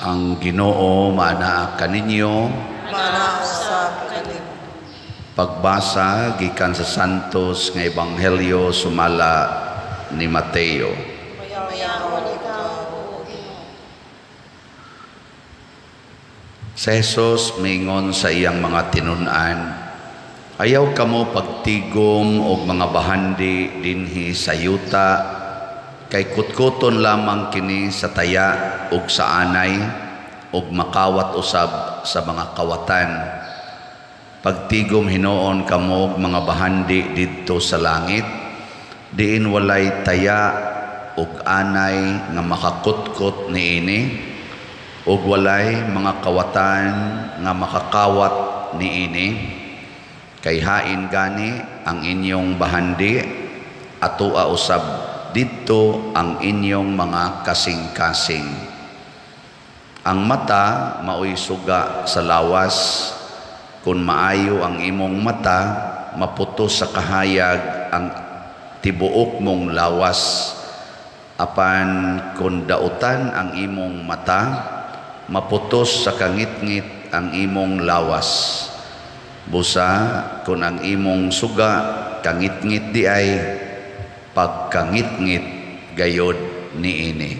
Ang Ginoo maanaa kaninyo. Maanaa usab kanimo. Pagbasa gikan sa Santos nga Ebanghelyo sumala ni Mateo. Mayaman ikaw, O Ginoo. Sa Jesus mingon sa iyang mga tinun-an, ayaw kamo pagtigom og mga bahandi dinhi sa yuta, kay kutkuton lamang kini sa taya ug sa anay ug makawat usab sa mga kawatan. Pagtigom hinuon kamo og mga bahandi didto sa langit, diin walay taya ug anay nga makakutkot niini, ug walay mga kawatan nga makakawat niini. Kay hain gani ang inyong bahandi, atoa usab didto ang inyong mga kasing-kasing. Ang mata maoy suga sa lawas. Kung maayo ang imong mata, maputos sa kahayag ang tibuok mong lawas. Apan kung dautan ang imong mata, maputos sa kangitngit ang imong lawas. Busa kung ang imong suga kangitngit di ay, pagkangitngit gayod niini.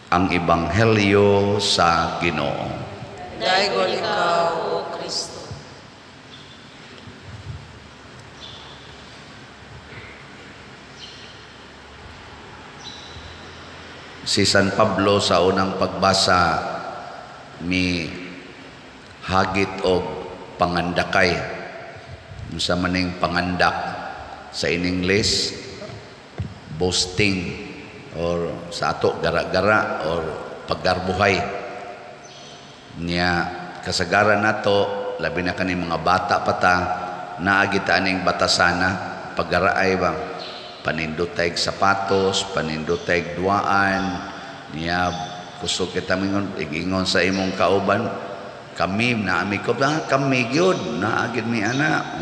Ang Ebanghelyo sa Ginoo. Daigol ikaw, O Kristo. Si San Pablo sa unang pagbasa mi hagit og pangandakay. Unsa maning pangandak? Sa in English, boasting, or sa ato gara-gara or paggarbuhay. Nya kasagaran nato, labi na kani mga bata pa ta, naa gid aning batasana paggaraay ba, panindotay sapatos, panindotay duaan. Niya kusog kita mingon, igingon sa imong kauban, kami naami ko, kami gyud, naa gyud mi ana,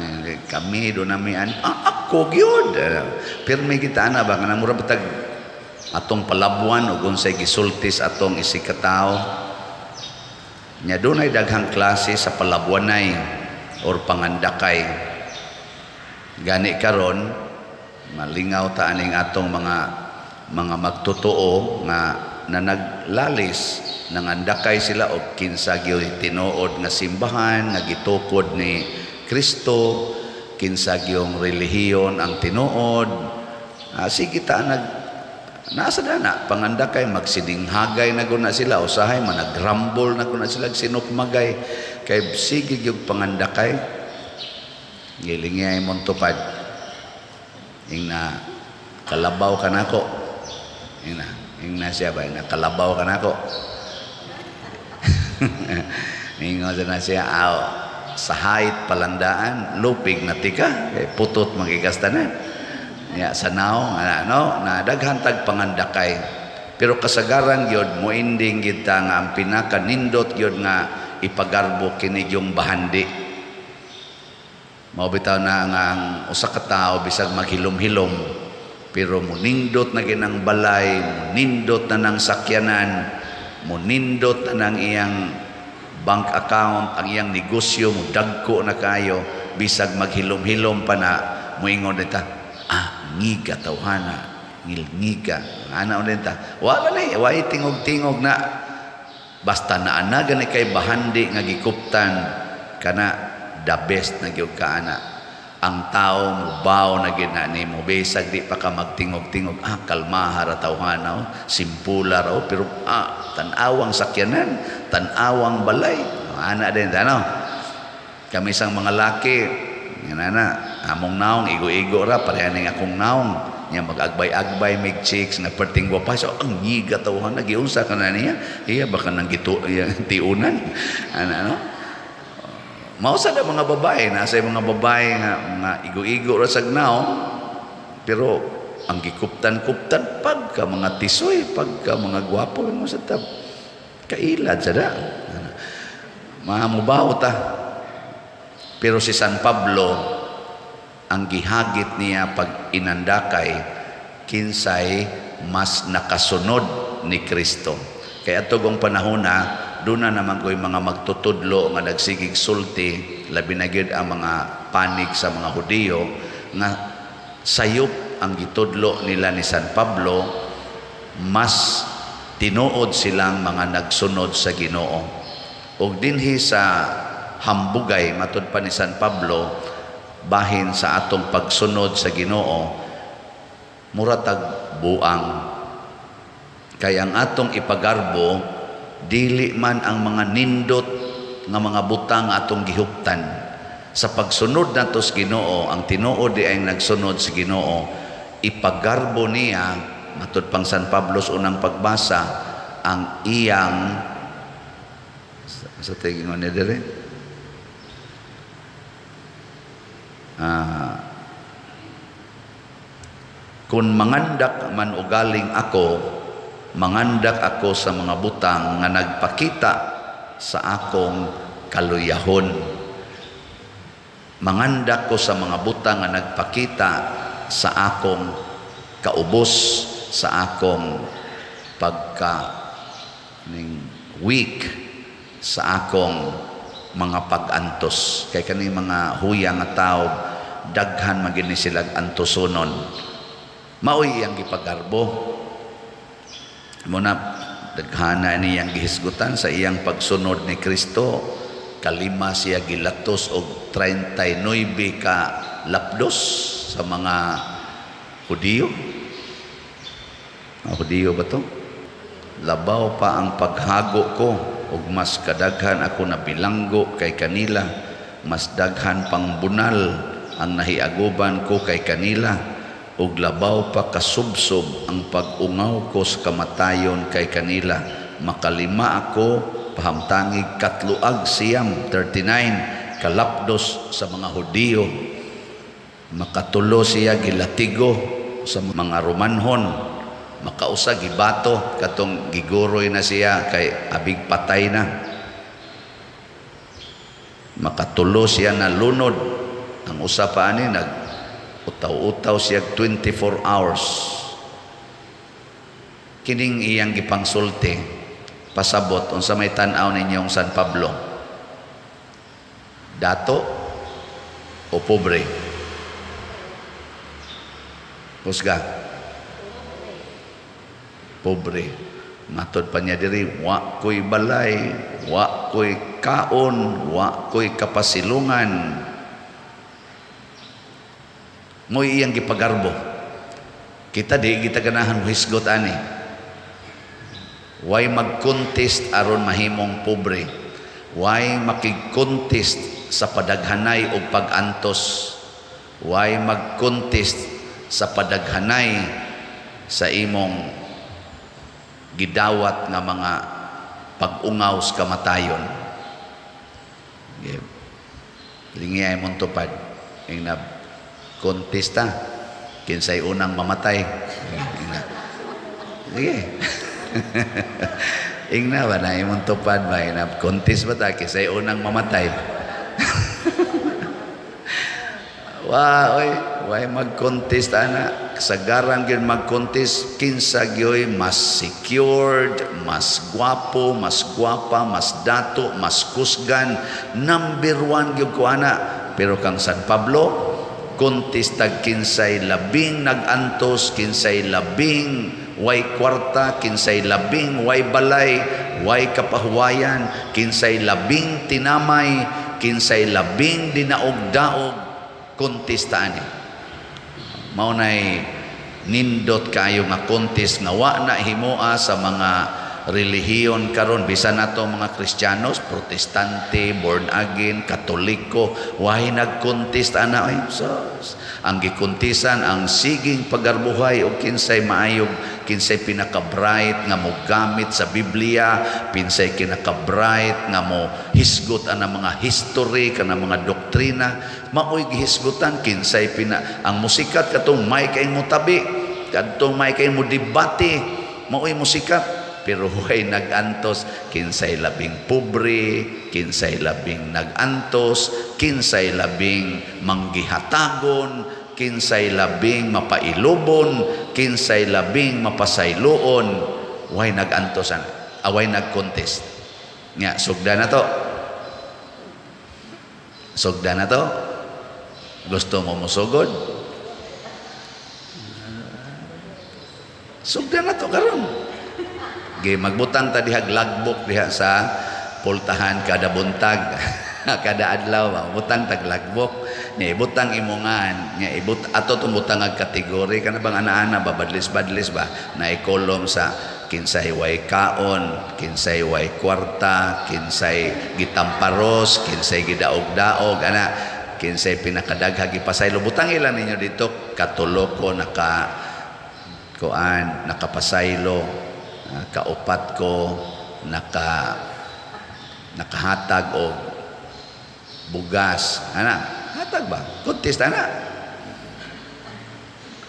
kami do nami an, ako gyud. Pirmi kita ana ba, kana mura batag atong palabuan ug unsay gisultis atong isikatao. Nya dunay daghang klase sa palabuanay or pangandakay. Gani karon malingaw ta aning atong mga magtotoo nga na naglalis, nangandakay sila og kinsa gyud tinuod nga simbahan nga gitukod ni Kristo, kinsa gyud relihiyon ang tinuod. Sige ta nag nasa dana pangandakay, magsininghagay na guna sila, usahay managrambol na guna sila, sinukmagay kay sige gyud pangandakay. Gilingay mong tupad, ingna kalabaw ka nako, ingna ingna siya ba, ingna kalabaw ka nako. Ingon na siya, aw, sa height palandaan lupig na tika kay putot magikastanan. Ya sa naong ano na daghan tag pangandakay, pero kasagaran gyud moending gyud ta nga ang pinakanindot gyud nga ipagarbo kini yung bahandi. Mao bitaw na nga ang usa ka tawo bisag maghilom-hilom, pero munindot na ginang balay, munindot na nang sakyanan, munindot na nang iyang bank account, ang iyang negosyo mudagko na kayo, bisag maghilom-hilom pa na moingon ta, ngiga tawhana, ngilngiga ana ulit ta, wala ni, way tingog-tingog na, basta naana gani kay bahandi nga gikuptan kana, the best na gyud ka ana. Ang tao mubaw na gyud na nimo, bisag di pa ka magtingog-tingog, kalmaha ra tawhana, oh, simpula ra, oh, pero tan-awang sakyanan, tan-awang balay, ana din ano. Kami sang mga laki, yan na, among naong igo-igo ra, pareha ning akong naong nya mag-agbay-agbay mig chicks nga perting gwapa, so ang ngiga tawhana, giunsa ka na niya, iya baka nang gitu iya, tiunan ana no. Mao sa mga babae, nasa mga babae nga mga igo-igo ra sag naong, pero ang gikuptan-kuptan pagka mga tisoy, pagka mga gwapo mo sa tab, kailad sa da. Mamubaw ta. Pero si San Pablo, ang gihagit niya pag inandakay, kinsay mas nakasunod ni Kristo. Kay atong panahona, doon na naman ko'y mga magtutudlo nga nagsigig sulti, labi na gyud ang mga panig sa mga Hudiyo nga sayop ang gitudlo nila ni San Pablo, mas tinuod silang mga nagsunod sa Ginoo. Ug dinhi sa hambugay, matud pa ni San Pablo, bahin sa atong pagsunod sa Ginoo, mura tag buang. Kay ang atong ipagarbo dili man ang mga nindot nga mga butang atong gihuptan. Sa pagsunod nato sa Ginoo, ang tinuod di ay nagsunod sa Ginoo, ipagarbo niya, matud pang San Pablo sa unang pagbasa, ang iyang sa tingin ni dire kung mangandak man ugaling ako, mangandak ako sa mga butang nga nagpakita sa akong kaluyahon. Mangandak ko sa mga butang nga nagpakita sa akong kaubos, sa akong pagka ning weak, sa akong mga pag-antos. Kay kaning mga huya nga tao, daghan man gini sila antosonon. Maoy iyang gipagarbo. Muna daghana niyang gihisgutan sa iyang pagsunod ni Kristo. Kalima siya gilatos og 39 ka lapdos sa mga Hudiyo. Mga Hudiyo ba to? Labaw pa ang paghago ko ug mas kadaghan ako nabilanggo kay kanila, mas daghan pang bunal ang nahiaguban ko kay kanila, ug labaw pa kasubsob ang pag-ungaw ko sa kamatayon kay kanila. Makalima ako pahamtangig katluag siyam, 39 kalapdos sa mga Hudiyo. Makatulo siya gilatigo sa mga Romanhon, makausa gibato katong giguroy na siya kay abig patay na. Makatulo siya na lunod. Ang usa pa ani nag utaw-utaw siya 24 hours. Kining iyang gipangsulti pasabot unsa may tan-aw ninyong San Pablo, dato o pobre? Husga. Pobre. Matod pa niya diri, wa ko'y balay, wa ko'y kaon, wa ko'y kapasilungan. Mo'y iyang gipagarbo. Kita di kita ganahan mohisgot ani. Way mag-contest aron mahimong pobre. Way makig-contest sa padaghanay o pag-antos. Way mag-contest sa padaghanay sa imong gidawat nga mga pag-ungaw sa kamatayon. Lingi ay mong tupad. Yung na kontesta, kinsay unang mamatay. Sige. Ingna ba na imong tupad ba? Ingna contest ba ta kinsay unang mamatay? Wa oy, way mag-contest ana. Kasagaran gyud mag-contest kinsa gyoy mas secured, mas gwapo, mas gwapa, mas dato, mas kusgan, number 1 gyud ko ana. Pero kang San Pablo, contest tag kinsay labing nag-antos, kinsay labing way kwarta, kinsay labing way balay, way kapahuwayan, kinsay labing tinamay, kinsay labing dinaog-daog, kontesta ani. Mao nay nindot kaayo nga contest nga wa na himoa sa mga relihiyon karon, bisan nato mga Kristiyanos, Protestante, born again, Katoliko, way nagkontest ana oy. So, ang gikontesan ang siging pagarbuhay og kinsay maayog, kinsay pinaka-bright nga mogamit sa Biblia, kinsay kinaka-bright nga mo hisgot ana mga history kana mga doktrina, maoy gihisgutan kinsay pina ang musikat katong may kay mo tabi, kadtong may kay mo debate, maoy musikat. Pero huwag nag-antos, kinsay labing pobre, kinsay labing nag-antos, kinsay labing manggihatagon, kinsay labing mapailubon, kinsay labing mapasayloon. Way nag-antos ana, away nag-contest. Nya sugda na to. Sugda na to. Gusto mo musugod? Sugda na to karon. Gi magbutang ta diha logbook diha sa pultahan kada buntag. Kada adlaw ba butang tag logbook. Nya ibutang imongan, nya ibut ato tong butang ag kategory kana bang ana-ana ba badlis-badlis ba na ikolom sa kinsay way kaon, kinsay way kwarta, kinsay gitamparos, kinsay gidaog-daog ana, kinsay pinakadaghag gipasaylo. Butang ilan ninyo dito katulo ko naka kuan nakapasaylo, kaupat ko nakahatag og bugas ana, hatag ba contest ana.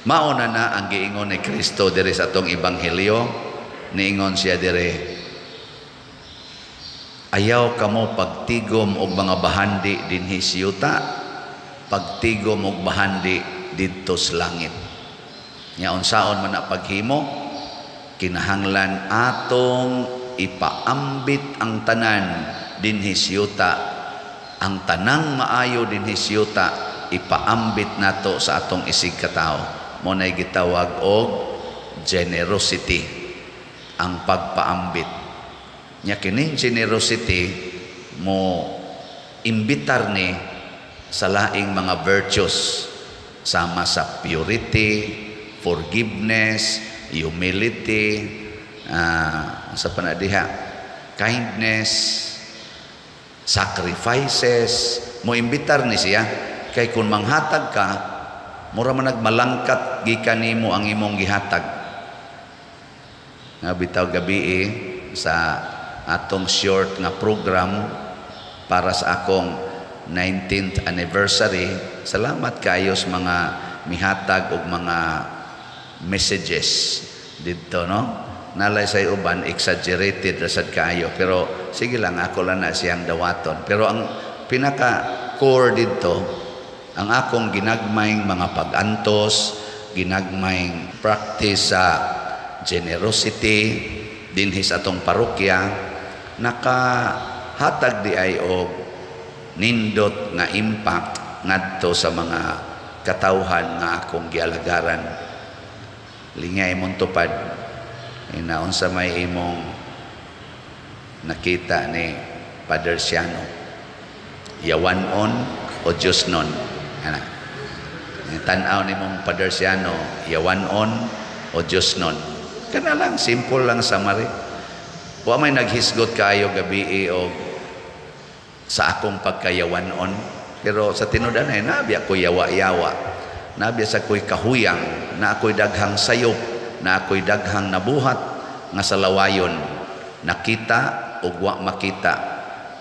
Mauna na ang giingon ni Kristo diri sa atong ebanghelyo. Niingon siya diri, ayaw kamo pagtigom og mga bahandi dinhi sa yuta, pagtigom og bahandi didto sa langit. Nya unsaon man na paghimo, kinahanglan atong ipaambit ang tanan dinhi sa yuta, ang tanang maayo dinhi sa yuta ipaambit nato sa atong isig katawo. Mo nay gitawag og generosity, ang pagpaambit. Nya kining generosity mo imbitar ni sa laing mga virtues sama sa purity, forgiveness, humility, sa panadiha, kindness, sacrifices. Mo imbitar ni siya kay kung manghatag ka, mura man nagmalangkat gikan nimo ang imong gihatag. Nga bitaw gabi sa atong short nga program para sa akong 19th anniversary, salamat kayo sa mga mihatag og mga messages didto, no? Nalay sa uban exaggerated ra sad kaayo, pero sige lang, ako lang na siyang dawaton. Pero ang pinaka core didto, ang akong ginagmayng mga pag-antos, ginagmayng practice sa generosity dinhi sa atong parokya, nakahatag di ay og nindot nga impact ngadto sa mga katawhan nga akong gialagaran. Lingay imong tupad, inaon sa may imong nakita ni Father Siano, yawan-on o Diyos nun. Ana, tan-aw ni mong Father Siano, yawan-on o Diyos nun. Kana lang, simple lang summary. Wa may naghisgot kaayo gabi o sa akong pagkayawan-on. Pero sa tinud-anay, nabi ako'y yawa-yawa. Nabi sa ako'y kahuyang, na ako'y daghang sayop, na ako'y daghang nabuhat nga sa lawayon. Nakita o wa makita.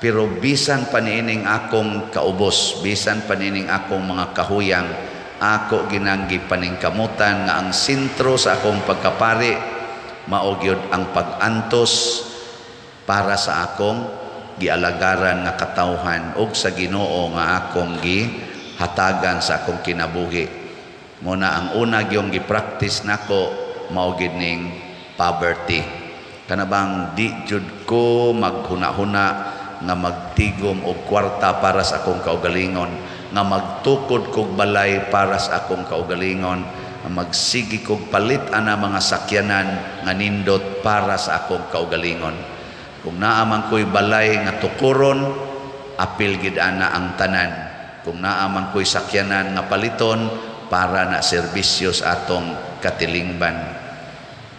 Pero bisan pa niining akong kaubos, bisan pa niining akong mga kahuyang, ako ginanggi paningkamutan nga ang sentro sa akong pagkapari mao gyud ang pag-antos para sa akong gialagaran nga katawhan og sa Ginoo nga akong gihatagan sa akong kinabuhi. Muna ang una gyung gi-practice nako mao gyud ning poverty. Kana bang di jud ko maghuna-huna nga magtigom og kwarta para sa akong kaugalingon, nga magtukod kog balay para sa akong kaugalingon, nga magsigi kog palit ana mga sakyanan nga nindot para sa akong kaugalingon. Kung naa man ko'y balay nga tukuron, apil gid ana ang tanan. Kung naa man ko'y sakyanan nga paliton, para na serbisyo sa atong katilingban.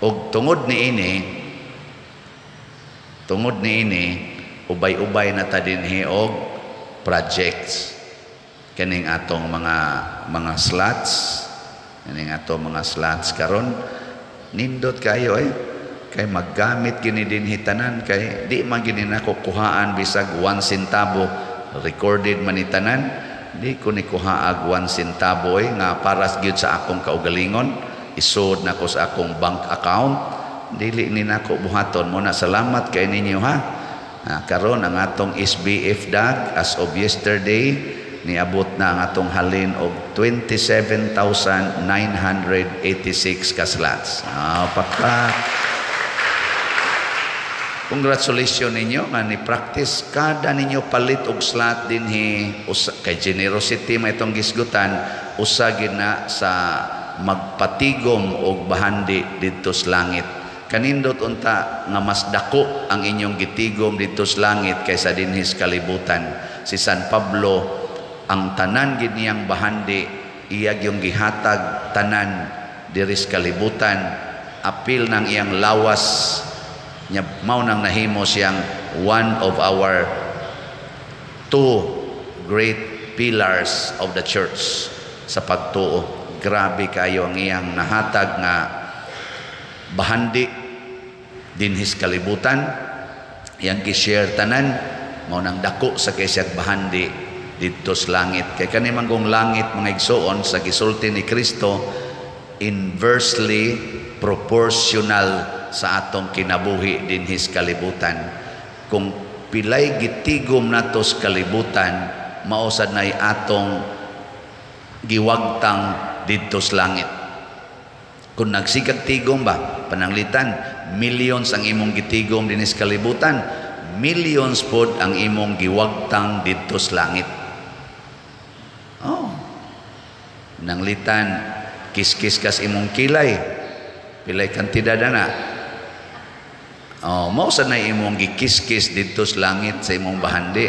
Og tungod niini, ubay-ubay na ta dinhi og projects. Kining atong mga slots, kining atong mga slots karon nindot kayo eh. Kay maggamit kini dinhi tanan, kay di man gini nako kuhaan bisag 1 centavo, recorded man ni tanan, di ko ni kuhaag 1 centavo eh, nga para gyud sa akong kaugalingon, isod nako sa akong bank account, dili ni nako buhaton. Muna salamat kay ninyo ha. Karon ang atong SBF dag as of yesterday niabot na ang atong halin og 27,986 ka slots. Pakpak. Congratulations ninyo nga ni practice kada ninyo palit og slot dinhi usa, kay generosity may itong gisgutan, usa gid na sa magpatigom og bahandi didto sa langit. Kanindot unta nga mas dako ang inyong gitigom didto sa langit kaysa dinhi sa kalibutan. Si San Pablo, ang tanan gid niyang bahandi iya yung gihatag tanan diri sa kalibutan, apil ng iyang lawas nya. Mao nang nahimo siyang one of our two great pillars of the church sa pagtuo. Grabe kayo ang iyang nahatag nga bahandi dinhi sa kalibutan, iyang gi-share tanan. Mao nang dako sa kay siyang bahandi didto sa langit, kay kani manggong langit, mga igsuon, sa gisulti ni Kristo, inversely proportional sa atong kinabuhi dinhi sa kalibutan. Kung pilay gitigom nato sa kalibutan, mao sad nay atong giwagtang didto sa langit. Kung nagsigag tigom ba, pananglitan millions ang imong gitigom dinhi sa kalibutan, millions pod ang imong giwagtang didto sa langit. Oh, nanglitan kiskis kas imong kilay, pilay kantidad na. Oh, mao sa na imong gikiskis didto sa langit sa imong bahandi.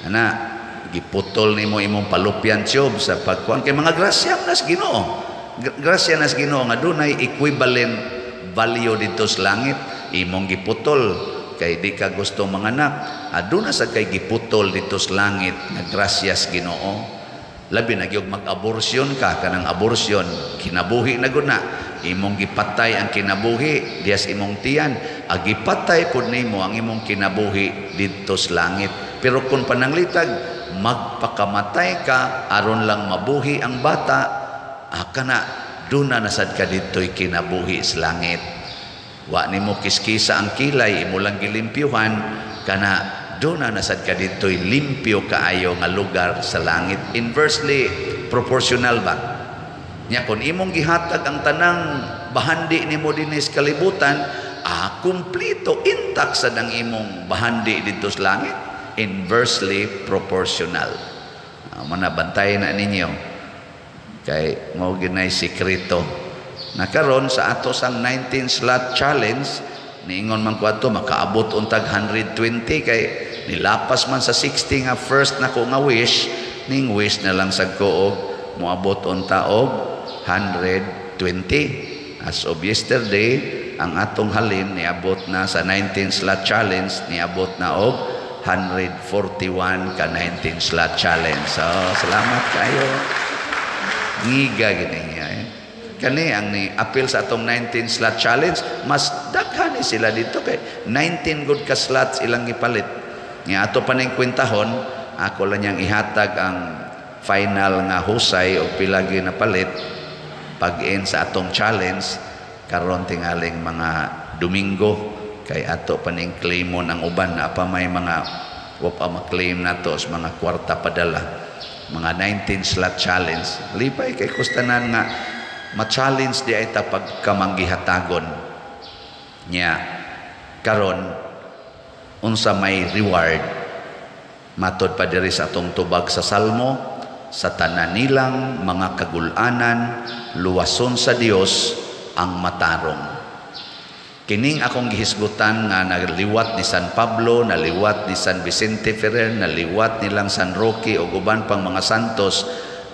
Ana, giputol nimo imong fallopian tube sa pagkuan, kay mga grasya nas Ginoo. Grasya nas Ginoo nga dunay equivalent value didto sa langit. Imong giputol kay di ka gusto manganak, aduna sa kay giputol didto sa langit nga grasyas Ginoo. Labi na gyud mag-abortion ka, kanang abortion, kinabuhi na gud na. Imong gipatay ang kinabuhi dias imong tiyan, agipatay pud nimo ang imong kinabuhi didto sa langit. Pero kung pananglitag magpakamatay ka aron lang mabuhi ang bata, kana duna na sad ka didto'y kinabuhi sa langit. Wa nimo kiskisa ang kilay, imo lang gilimpyuhan, kana duna na sad ka didto'y limpyo kaayo nga lugar sa langit. Inversely proportional ba? Nya kung imong gihatag ang tanang bahandi nimo dinhi sa kalibutan, kumpleto, intact sad ang imong bahandi didto sa langit. Inversely proportional. Mana bantay na ninyo. Kay mao ginay sikreto. Na karon sa ato sang 19 slot challenge, niingon man ko adto makaabot untag 120, kay nilapas man sa 60 nga first nako nga wish, ning wish na lang sad ko og moabot unta og 120. As of yesterday, ang atong halin niabot na sa 19 slot challenge, niabot na og 141 ka 19 slot challenge. So, salamat kayo. Ngiga gini niya eh. Kani ang ni appeal sa atong 19 slot challenge, mas daghan ni sila dito kay 19 good ka slots ilang gipalit. Nga ato pa ning kwentahon, ako lang niyang ihatag ang final nga husay o pila gyud napalit pag-end sa atong challenge karon tingaling mga Domingo, kay ato pa ning claimon ang uban na pa may mga wa pa ma-claim nato sa mga kwarta padala, mga 19 slot challenge. Lipay kay kustanan nga ma-challenge di ay ta pagkamanggihatagon nya. Karon, unsa may reward matod pa diri sa atong tubag sa Salmo? Sa tanan nilang mga kagulanan, luwason sa Dios ang matarong. Kining akong gihisgutan nga naliwat ni San Pablo, naliwat ni San Vicente Ferrer, naliwat nilang San Roque ug uban pang mga santos,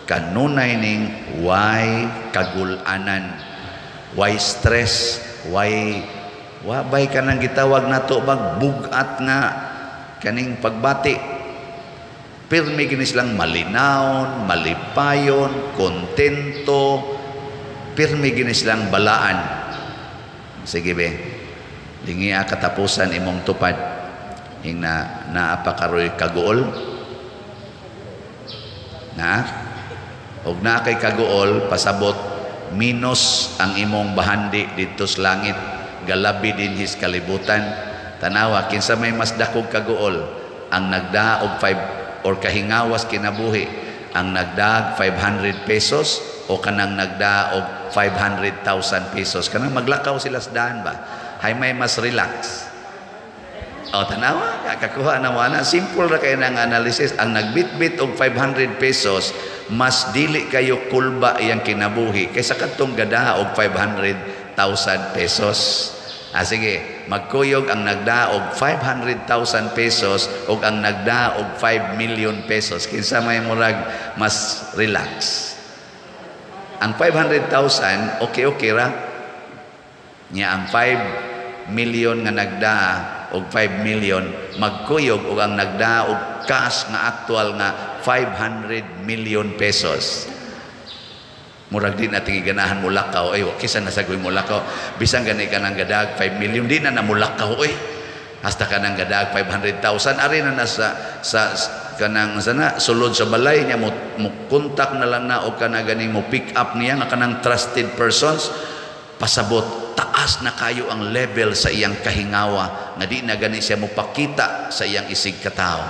kanunay ning way kagulanan, way stress, way wabay kanang gitawag nato bag bugat nga kaning pagbati. Pirmi gini silang malinawon, malipayon, kontento, pirmi gini silang balaan. Sige be, lingia katapusan imong tupad. Ing na naa pa karoy kaguol. Na? Og naa kay kaguol, pasabot minus ang imong bahandi didto sa langit, galabi dinhi sa kalibutan. Tanawa kinsa may mas dakog kaguol, ang nagdaa og 5 or kahingawas kinabuhi, ang nagdaag 500 pesos o kanang nagdaa og 500,000 pesos? Kanang maglakaw sila sa daan ba, hay may mas relax? Oh, tanawa, kakakuha na mo ana. Simple ra kay nang analysis. Ang nagbitbit og 500 pesos, mas dili kayo kulba iyang kinabuhi kaysa kadtong gadaha og 500,000 pesos. Ah, sige, magkuyog ang nagdaa og 500,000 pesos ug ang nagdaa og 5 million pesos. Kinsa may murag mas relax? Ang 500,000, okay ra. Nya ang 5 million nga nagdaa og 5 million, magkuyog og ang nagdaa og cash nga actual nga 500 million pesos. Murag di natin ganahan mulakaw ay, kisa na sagoy mulakaw. Bisan gani ka nang gadag 5 million, di na na mulakaw oy. Hasta ka nang gadag 500,000, ari na na sa kanang sana sulod sa balay niya, mo contact na lang na og kana gani mo pick up niya nga kanang trusted persons. Pasabot, taas na kayo ang level sa iyang kahingawa nga di na gani siya mopakita sa iyang isig katawo.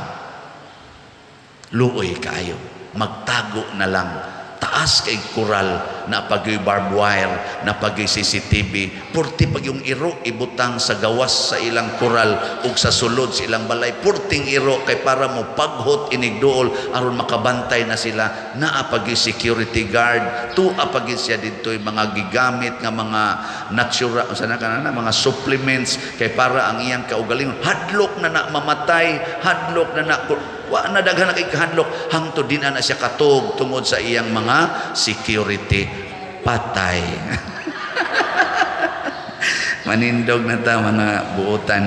Luoy kaayo, magtago na lang. Taas kay koral na pagyoy barbed wire, na pagyoy CCTV, purti pag yung iro ibutang sa gawas sa ilang koral ug sa sulod sa ilang balay, purting iro kay para mo paghot inigduol aron makabantay na sila. Naa pagyoy security guard, tua pagyoy siya didto'y mga gigamit nga mga natural sana kana mga supplements kay para ang iyang kaugalingon. Hadlok na na mamatay, hadlok na na, wa na daghan na kay kahadlok, hangtod din na siya katog tungod sa iyang mga security. Patay. Manindog na ta, mga buotan.